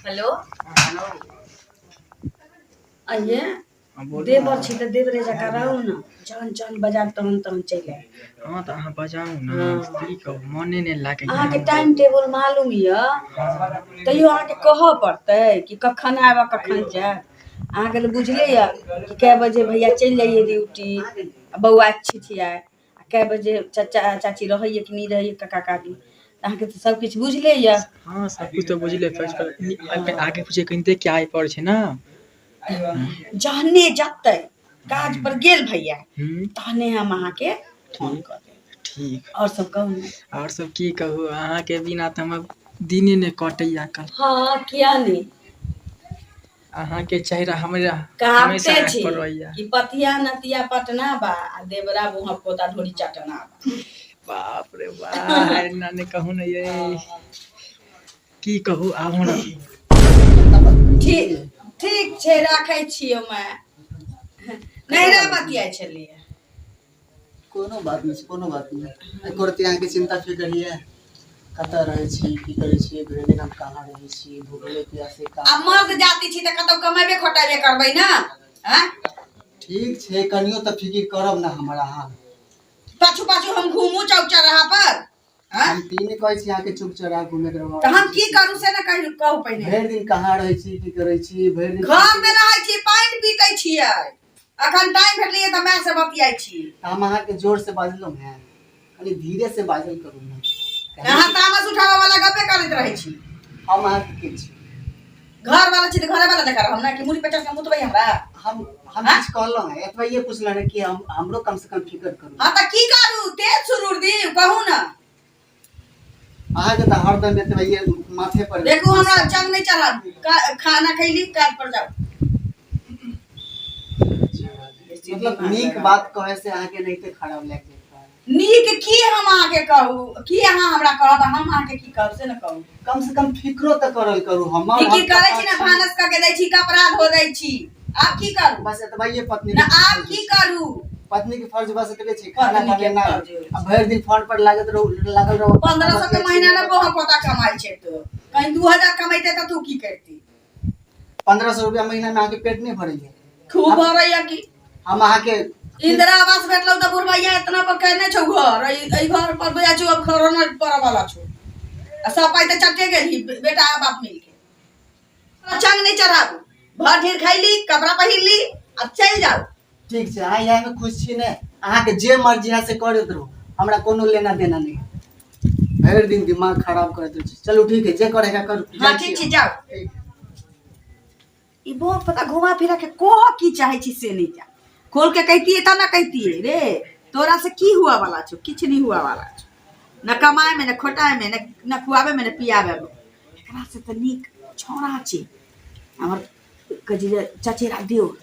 Hello. Hello. आइए। हँ, बोलू देवर ने। छी तऽ देवरे जकाँ रहू ने, जहन जहन बजायब तहन तहन चलि आयब। हँ, तऽ अहाँ बजाउ ने। हँ। की कहू, मोने नहि लागैए अहाँके हमरो। टाइम टेबुल मालूम यऽ, तैयो अहाँके कहऽ पड़तै कि कखन आयब आ कखन जायब। अहाँके तऽ बुझले यऽ कि कए बजे भैया चलि जाइए ड्यूटी आ बौआ छिछियाइ, आ कए बजे चचा चाची रहैए कि नहि रहैए, काका काकी, तऽ अहाँके तऽ सबकिछु बुझले यऽ। हँ, सबकिछु तऽ बुझले, पर आगे पीछे कनिते के आइ पड़ै छै ने। जहने जतै काज पर गेल भैया, तहने हम अहाँके फोन ठीक कऽ देब। ठीक। आओर सब कहू ने। आओर सब की कहू, अहाँके बिना तऽ हमर दिने नहि कटैया कल। हँ, किया नहि। अहाँके चेहरा हमरा कहावते हमेशा आँखि छी पर रहैया। कि पतिया नतिया पटना बा आ देवरा बुह पोता ढोरी चटना बा। बाप रे बाप, एना नहि कहू ने यै। की कहू आब हमरा। ठीक ठीक छै, राखै छियौ। माय नैहरा बतियाइ छलियै। कोनो बात नहि छै, कोनो बात नहि। एको रत्ती अहाँके चिन्ता फिकर यऽ? कतऽ रहै छी, की करै छी? भरि दिन हम कहाँ रहै छी, भुखले प्यासे आ कहाँ? मर्द जाति छी तऽ कतहु कमेबे खोटेबे करबै ने, आँय? ठीक छै, कनियो तऽ फिकिर करब ने हमर अहाँ। पाछू पाछू हम घूमू चौक चौराहा पर, आँय? हम तऽ ई नहि कहै छी अहाँके चौक चौराहा घूमे के रहब। तऽ हम की करू से ने कहू, कहू पहिने। भरि दिन कहाँ रहै छी, की करै छी भरि दिन? घर मे रहै छी, पानि पीटै छियै। अखन टाइम भेटलैए तऽ माय से बतियाइ छी। तऽ हम अहाँके जोर से बाजलहुँ हेँ? कनि धीरे से बाजल करू ने। अहाँ तामस उठाबऽ वाला गप्पे करैत रहै छी। हम अहाँके के छी? घर वाला छी तऽ घरे वाला जकाँ रहब ने, कि मुड़ी पर चढ़ के मुतबै हमरा? हम किछु कहलहुँ हेँ? एतबे पुछलहुँ हेँ कि हम हमरो कम से कम फिकर करू। हँ, तऽ की करू? तेज सुरूर दी, कहू ने। अहाँके तऽ हरदम एतबे माथे पर। देखू, हमरा चंग नहि चढ़ाबू। खाना खैली, काज पर जाउ। मतलब नीक बात कहे से अहाँके एनाहिते खराब लागि जाइत रहै? नीक की हम अहाँके कहू, की अहाँ हमरा कहब, आ हम अहाँके की कहब से ने कहू। कम से कम फिकरो तऽ करल करू हमर। की हम की करै कतऽ छी ने? भानस कऽ के दै छी, कपड़ा धो दै छी, आब की करू? बस एतबे पत्नी ने आब की करू? पत्नी के फर्ज बस एतबे छै, खाना पत्नी के बनेनाइ फर्ज। आ भरि दिन फोन पर लागत रहू, लागल रहू। 1500 के महीना ने बोहा पोता कमाइ छै, तो कहीं 2000 कमैते तऽ तू की करती? 1500 रुपया महीना में अहाँके पेट नहि भरैया? खूब भरैया की। हम अहाँके इंदिरा आवास भेटलौ तऽ बुढ़बैया इतना पर केने छौ घर, एहि घर पर बुझाइ छौ अब घरो नहि पड़ऽ वाला छौ, आ सब पाइ तऽ चटे गेलही बेटा आ बाप मिलके। चंग नहि चढ़ाबू। भर ढेर खैली, कपड़ा पहिरली, अब चलि जाउ। ठीक छै, अहाँ इएह में खुश छी ने? अहाँके जे मर्जी है से करैत रहू, हमरा कोनो लेना देना नहि। भरि दिन दिमाग खराब करैत रहै छी। चलू ठीक है, जे करेगा करू। हँ, ठीक छै, जाउ। ठीक। ई बहुत पता घुमा फिरा के कोह की चाहे छी से नहीं जान। खोल के कहतिए तब ना कहतिए रे, तोरा से की हुआ वाला छौ? किछु नहीं हुआ वाला छौ, न कमाए में, न खोटाए में, न न खुआबे में, न पियाबे में। एकरा से तऽ नीक छौड़ा छै हमर, कहै छै जे चचेरा देओर।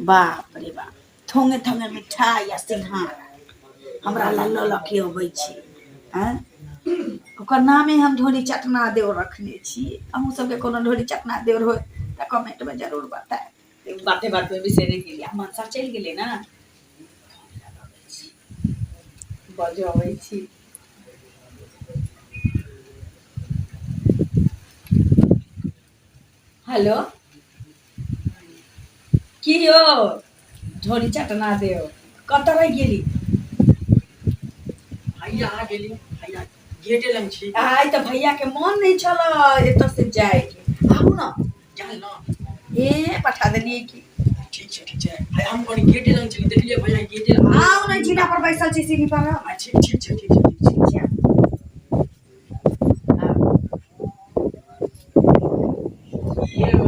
बाप रे बाप, थोंगे थोंगे मिठाइ आ सिंघाड़ा हमरा लए लऽ लऽ के अबै छै। आँय, ओकर नामे हम ढोरी चटना देओर रखने छियै। अहूँ सबके कोनो ढोरी चटना देओर होय तऽ कमेंटमे जरूर बतायब। बाते बातमे बिसरि गेलियै, मनसा चलि गेलै ने। बजबै छी। हेलो, की यौ ढोरी चटना देव, कतऽ रहि गेली? भैया आ गेली, भैया गेटे लग छी। आइ तऽ भैया के मन नहि छल एतऽ से जायके। आबू ने। चल न। ए, पठा देलियै की? ठीक छै, ठीक छै भैया, हम कनि गेटे लग छली, देखलियै भैया गेटे लग। आउ ने, जीना पर बैसल छी, सीढ़ी पर। आ, ठीक ठीक छै, ठीक छै, ठीक छै।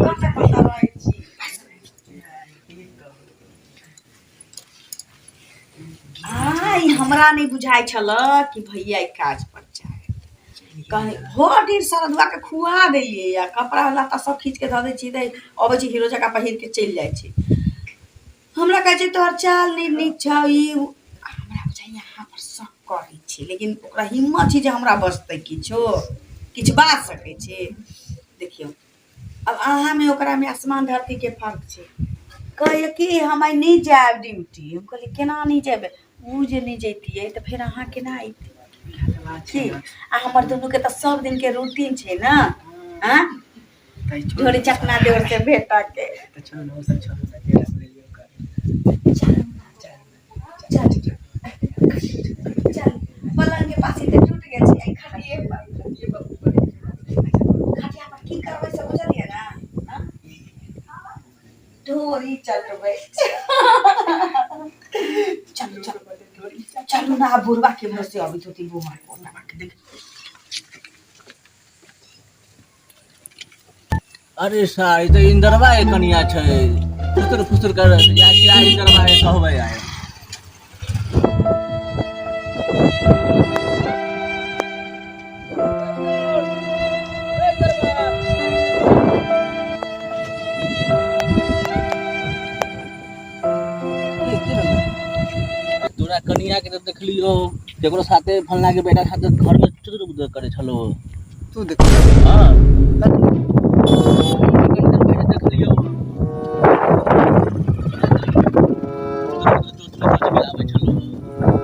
कतऽ कतऽ रहै छी? आइ हमरा नहि बुझाइ छल कि भैया ई काज पर जाय। कहीं भरि दिन सरदुआ के खुआ देलियै आ कपड़ा लत्ता सब खींच के धऽ दै छियै तऽ अबै छै हीरो जकाँ पहिर के चलि जाइ छै। हमरा कहै छै तोहर चाल नहि नीक छौ, ई उ। हमरा बुझाइया अहाँ पर शक करै छै, लेकिन ओकरा हिम्मत छै जे हमरा बजतै, किछो किछु बाजि सकै छै। देखियौ, आब अहाँमे ओकरामे आसमान धरतीके फर्क छै। कहैया कि हम आइ नहि जायब ड्यूटी। हम कहलियै, केना नहि जेबै? ओ जे नहि जैतियै तऽ फेर अहाँ केना अयतियै की? आ हमर दुनूके तऽ सब दिनके रूटीन छै ने, आँय? तऽ आइ छोड़ू ढोरी चकना देवर से भेटा के। तऽ छोड़ू ने, ओ सब छोड़ू ने, जे लेलियै ओ करू। चल चल चल, पलंग के पास तऽ टूट गेल छै, एहि खटिये पर, खटिया पर की करबै से बुझलियै ने? हाँ? ढोरी चटबै। चलू चलू चलू ने, आब बुढ़बा के भरोसे अबैत होती बुढ़बा के देख। अरे सार, ई तऽ इंदरवा के कनिया छै, फुसुर फुसुर कर रहल छै। जाइ छी आइ इंदरवा के कहबै आइ। तोरा कनिया के तऽ देखलियो केकरो साथे, फलना के बेटा साथे घर में चुदुर बुदुर करे छलो। तू देख। हाँ, कनी देर पहिले देखलियो, आबै छलो।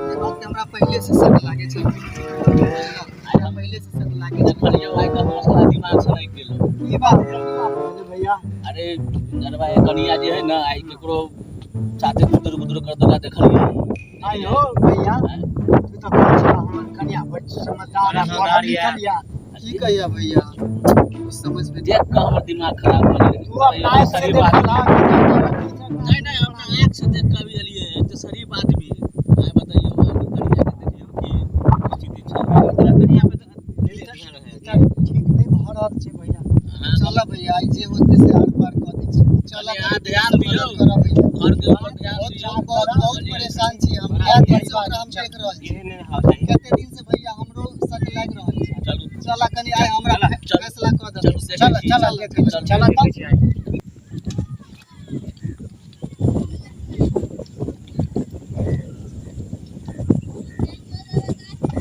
ई बात के हमरा पहिले से शक लागे छै, हमरा पहिले से शक लागे छै। देखलियो आइ कऽ, हमर सारा दिमाग सनकि गेलो। की बात है, की बात है भैया? अरे इंदरवा के कनिया जे है ने, आइ केकरो साथे गुदुर गुदुर कर तोरा देखलियो। आइ हो भैया, तू तऽ कहै छला हमर कनिया बड़ समझदार आ पढ़ल लिखल या। की कहिया भैया, कुछ समझ में देख कऽ हमर दिमाग खराब भऽ गेल। तू अपना आँखि से शरीफ देखल आदमी। हँ कि नहीं नहीं, हम तऽ आँख से देख कऽ अभी एलियै, एक तऽ शरीफ आदमी। आइ बताइयो, अभी कनिया के देखियौ की स्थिति छै तोरा कनिया पे तऽ नहि ध्यान रहै। ठीक नहि भऽ रहल छै भैया। अहाँ चल भैया, आइ जे होते से आर पार कऽ दै छी, चल। कनि अहाँ ध्यान दियौ। करब भैया। घर के ऊपर ध्यान दियौ। बहुत बहुत परेशान छी हम। कए दिन से ओकरा हम देख रहल छी, कते दिन से भैया, हमरो शक लागि रहल छै। चलू। चल कनि आइ हमरा चल। फैसला कऽ दे। चलू, देखै चल छी। चल चल। चल तब।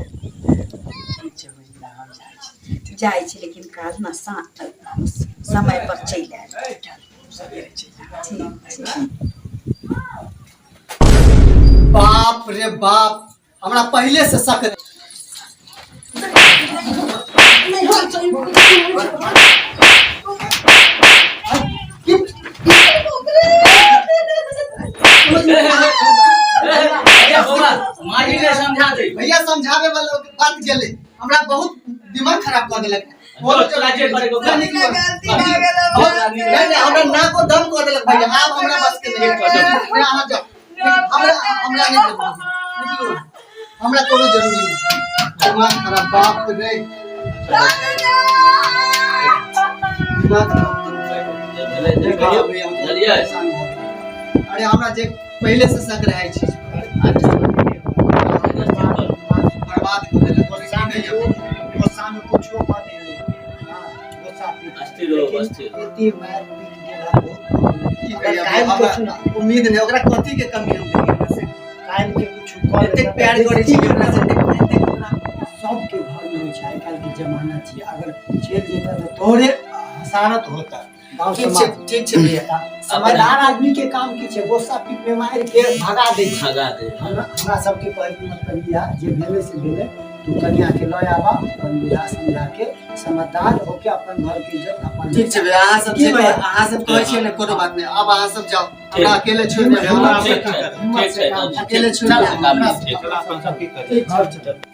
ठीक छै भैया, हम जाइ छी। जाइ छी, लेकिन काज ने समय पर चलि आयब। सवेरे चलि आयब। ठीक छै। बाप रे बाप, हमरा पहिले से शक रहे। माँ जी के समझा दे। भैया, समझावे वाला बात गेलै, हमरा बहुत दिमाग खराब कऽ देलक। चल, चल, जे करे के कर। निकलो। गलती भऽ गेलै। नहीं नहीं, हमरा नाको दम कऽ देलक भैया, आब हमरा बस के नहीं। नहीं, अहाँ जाओ, हमरा हमरा नहीं जरूरी। निकलो, हमरा कोनो जरूरी नहीं। दिमाग खराब, बाप रे, दिमाग खराब। भैया, हम बुझलियै? परेशान भऽ गेलियै। अरे, हमरा जे पहिले से शक रहै छै, बर्बाद कऽ देलक। गुस्सा में जो गुस्सा में कुछो कऽ देली। हाँ, गुस्सा पी अस्थिर हो, अस्थिर हो। एते मारि पीट गेल हँ, बहुत। की अगर कहिया काल्हि हमरा कुछ ना उम्मीद नहीं, ओकरा कथी के कमी हम देलियै हमरा से? काल्हि के कुछ कऽ एतेक लेता प्यार तऽ करै छी ओकरा से, एतेक एतेक ओकरा सबके घरमे होइ छै, आइ काल्हिके जमाना छै, अगर चलि जेतै तऽ तोरे हसारत होता गाँव ठीक छै। समाज। ठीक छै भैया। समझदार आदमी के काम की छै? गुस्सा पीट में मारि के भगा दै छै। भगा दे। हमरा हमरा सबके कहैके मतलब इएह जे भेलै से भेलै। तू कनिया के लऽ आबा, अपन बुझा समझा के, समझदार होके अपन घर के इज्जत अपन। ठीक छै भैया, अहाँ सब की जे भैया? अहाँ सब कहै छियै ने, कोनो बात नहि। आब अहाँ सब जाउ, हमरा अकेले छोड़ि देबै। हिम्मत ठीक से छै, हिम्मत ठीक से छै, काम ठीक अकेले छोड़ि छै, देबै। काम ठीक। ठीक छै।